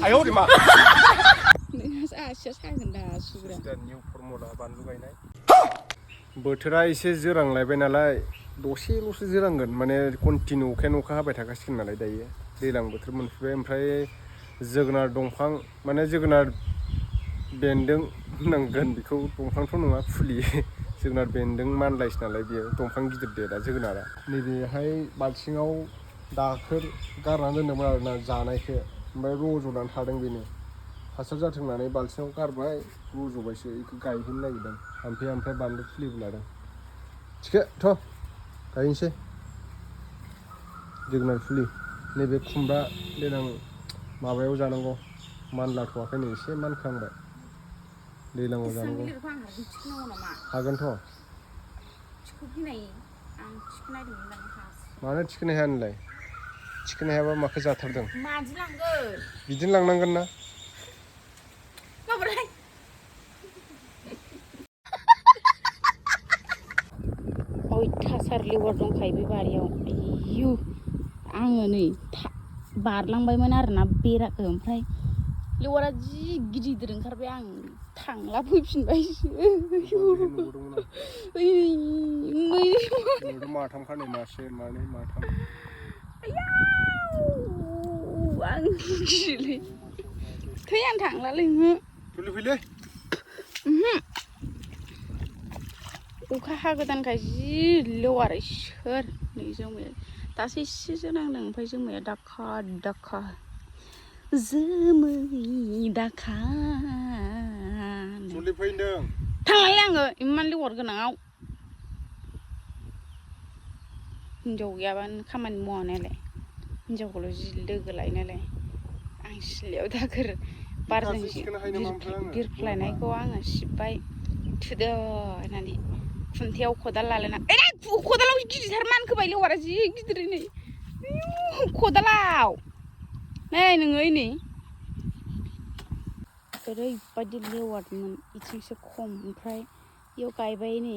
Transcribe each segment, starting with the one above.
哎呦我的妈！ नोंहासो आसिया सागोन दा सुग्रा निउ फर्मुला बानलु गायनाय बोथोरा एसे जोरांलायबाय नालाय दसेल'सो जोरांगोन माने कन्टिनिउ अखा हाबाय थाखासिगोन नालाय दायो दैज्लां बोथोर मोनफैबाय ओमफ्राय जोगोनार दंफां माने जोगोनार बेन्दों होनांगोन बेखौ दंफांथ' नङा फुलि जोगोनार बेन्दों मानलायसो नालाय बेयो दंफां गिदिर देरा जोगोनारा नैबेहाय बाल्थिङाव दाखोर गारनानै दोनदोंमोन आरोना जानायखौ ओमफ्राय रज'नानै थादों बेनो हासार जाथों होननानै बाल्थिङाव गारबाय रज'बायसो बेखौ गायहैनो नागिरदों ओमफ्राय बानलु फुलिबो लादों थिखेथ' गायनोसै जोगोनार फुलि नैबे खुमब्रा देनां माबायाव जानांगौ मानलाथ'वाखै नै एसे मानखांबाय दैज्लाङाव जानांगौ हागोनथ' मानो थिखोनो हाया नोंलाय थिखोनो हायाबा माखौ जाथारदों बिदिनो लांनांगोन ना अयथासार लेवार दंखायो बे बारियाव आयु आङो नै बारलांबायमोन आरोना बेराखौ ओमफ्राय लेवारा जि गिदिर ओंखारबाय आं थांला फैफिनबायसो माथाम खानाय मासे मानै माथाम आं गियोलै थै आं थांलालै फैलै अखा हागोदानखाय जि लेवार इसोर नै जोमैया दासो एसेसो नांदों ओमफ्राय जोमैया दाखा दाखा जोमै दाखा फैदों थांलाय आङो इमान लेवार गोनाङाव हिनजाव गैयाबानो खामानि मावा नालाय हिनजावखौल' जि लोगो लायो नालाय आं सिथ्लायाव दाखोर बारजों बिरख्लायनायखौ आङो सिबबाय थुदो होननानै खुन्थायाव खदाल लालायना खदालाव गिदिरथार मानखोबाय लेवारा जि गिदिर नै खदालाव नै नोङो नै ओरैबायदि लेवारमोन इथिंसो खम ओमफ्राय इयाव गायबाय नै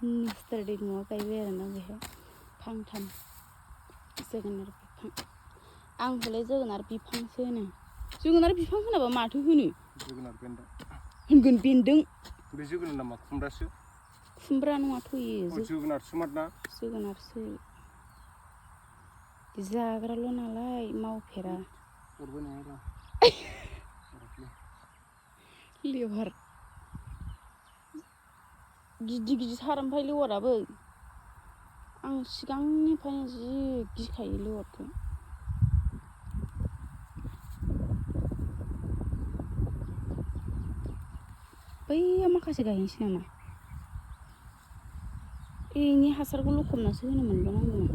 मिस्टार दै न'आव गायबाय आरोना बेहाय फांथाम जोगोनार बिफां आं हले जोगोनार बिफांसो होनो जोगोनार बिफां होनाबा माथो होनो जोगोनार बेन्दों होनगोन बेन्दों बे जोगोनार नामा खुमब्रासो खुमब्रा नङा थयो जोगोनारसो मारना जोगोनारसो जाग्राल' नालाय मावफेरा अरबाय नङा लेवार गिदिर ओमफ्राय लेवाराबो आं सिगांनिफ्रायनो जि गिखायो लेवारखौ बैयाव माखासे गायनोसै नामा बेनि हासारखौ लखबनासो होनो मोनबावनांगौमोन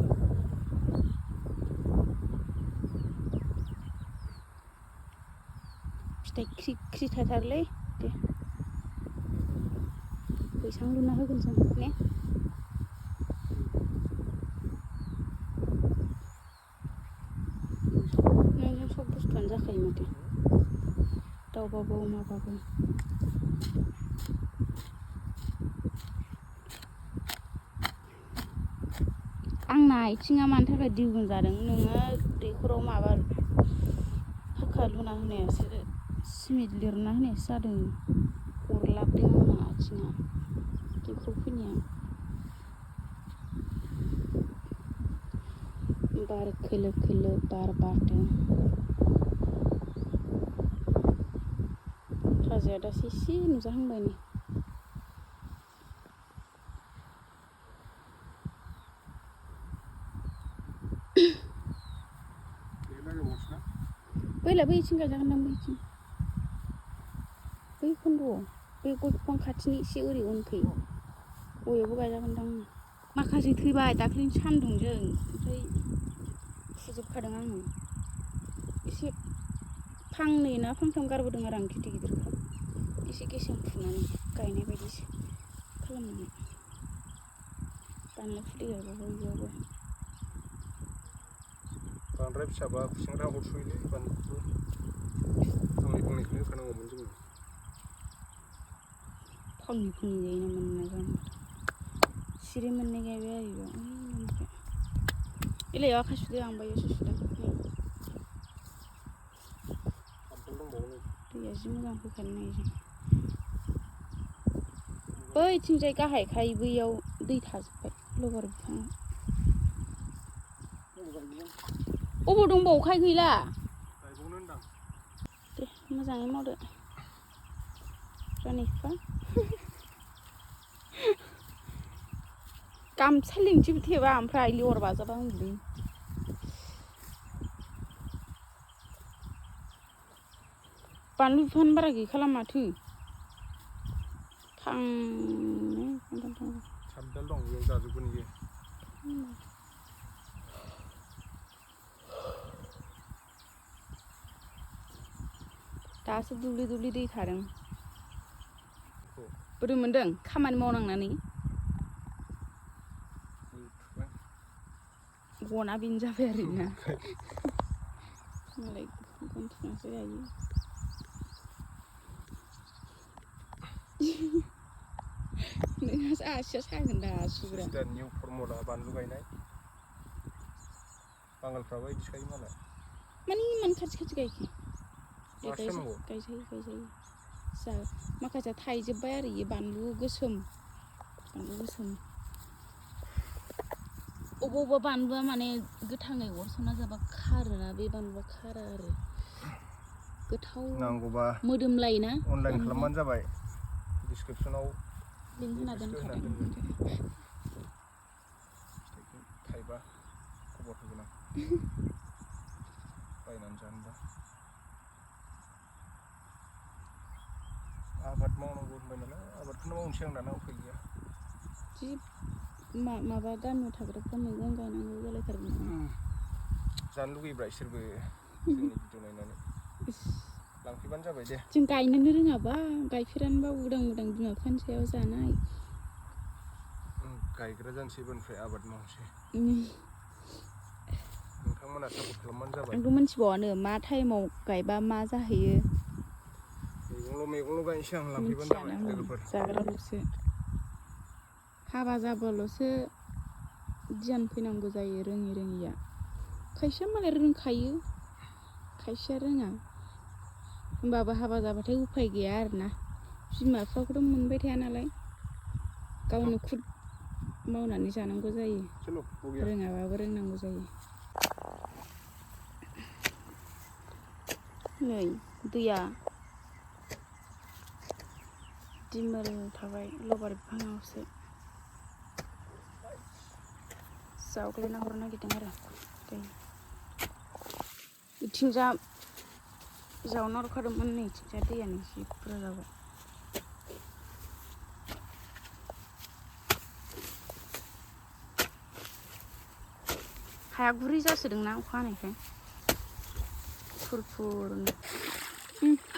फिथाइ ख्रि ख्रि थाथारोलै दे बैसां लुना होगोन जों ने नोंजों सब बुस्थुआनो जाखायो माथो दाउबाबो अमाबाबो आंना आथिङा मानि थाखाय दिगुन जादों नोङो दैखराव माबा फाक्का लुना होनायासो सिमेन्ट लिरना होनायासो जादों अरलाबदों आंना आथिङा दैखराव फैनाया बार खोलो खोलो बार बारदों हाजोआ दासो एसे नुजाहांबाय नै बैलाय बैथिं गायजागोनदां बैथिं बै खन्द'आव बे गय बिफां खाथिनि एसे ओरै उनखै गयावबो गायजागोनदां माखासे थैबाय दाख्लैनि सान्दुंजों ओमफ्राय फुजोबखादों आङो एसे फांनै ना फांथाम गारबोदों आरो आं गिदिर गिदिरखौ एसे गेसें फुनानै गायनाय बायदिसो खालामनानै बानलु फुलि गायबावबाय बेयावबो बांद्राय फिसाबा खुसेंग्रा अरस'योलै बानलुखौबो फांनैखौनो होखानांगौमोन जोङो फांनै जायोना मोननाय जानो सिरि मोननै गायबाय आरो बेयाव बेलायाव आखाइ सुदों आं बायावसो सुदों जि मोजां फैखानो नायजों बैथिंजाय गाहायखाय बैयाव दै थाजोब्बाय लबार बिफाङाव अबाव दंबावोखाय गैला गायबावनो होनदां दे मोजाङै मावदो रानिफ्रा गामसा लिंथिबो थेबा ओमफ्राय लेवार बाजाबा उन्दुदों बानलु बिफां बारा गैखाला माथो साबदाल दं बेयाव जाजोबगोन इयो दासो दुब्लि दुब्लि दै थादों बोरै मोनदों खामानि मावनांनानै गना बेनो जाबाय आरोना मालाय गन थुनासो गायो नोंहासो आसिया सागोन दा सुग्रा दा निउ फर्मुला बानलु गायनाय बांगालफ्राबो इदि गायो मालाय माने इमान खाथि खाथि गायखो गायजायो जा माखासे थाइजोब्बाय आरो इयो बानलु गोसोम अबेबा बानलुआ माने गोथाङै अरस'ना जाबा खारोना बे बानलुआ खारा आरो गोथाव नांगौबा मोदोमलायोना अनलाइन खालामबानो जाबाय डिसक्रिपसनाव लिंक होना दोनखादों थाइबा खबर होगोन आं बायनानै जानोबा आबाद मावनांगौ होनबाय नालाय आबादखौनो मावनोसै आं दाना उफाय गैया जि माबा गामियाव थाग्राफ्रा मैगं गायनांगौ जालायथारगोन जानो लुगैब्रा इसोरबो जोंनि भिडिअ नायनानै लांफैबानो जाबाय दे जों गायनोनो रोङाबा गायफेरानोबा उदां बिमा बिफानि सायाव जानाय गायग्रा जानोसै एबारनिफ्राय आबाद मावनोसै नोंथांमोना सापर्ट खालामबानो जाबाय आंथ' मिथिबावानो मा टाइमाव गायबा मा जाहैयो मैगंल' गायनोसै आं लांफैबानो जाबाय लोगोफोर जाग्राल'सो हाबा जाबाल'सो गियान फैनांगौ जायो रोङिया खायसेया मालाय रोंखायो खायसेया रोङा होमबाबो हाबा जाबाथाय उफाय गैया आरोना बिमा बिफाखौथ' मोनबाय थाया नालाय गावनो खुद मावनानै जानांगौ जायो रोङाबाबो रोंनांगौ जायो नै दैया दिमोल थाबाय लबार बिफाङावसो जावग्लायना हरनो नागिरदों आरो दै इथिंजा जावना हरखादोंमोन नै इथिंजा दैयानो जि बुरजा जाबाय हाया गुरै जासोदोंना अखा हानायखाय फुरफुरनो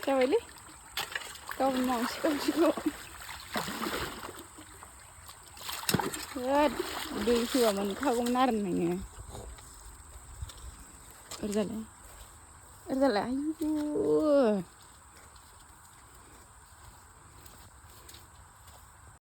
जाबायलै गाबोन मावनोसै दै होबा मोनखागौमोन आरो नोङो ओरै जालाय आयु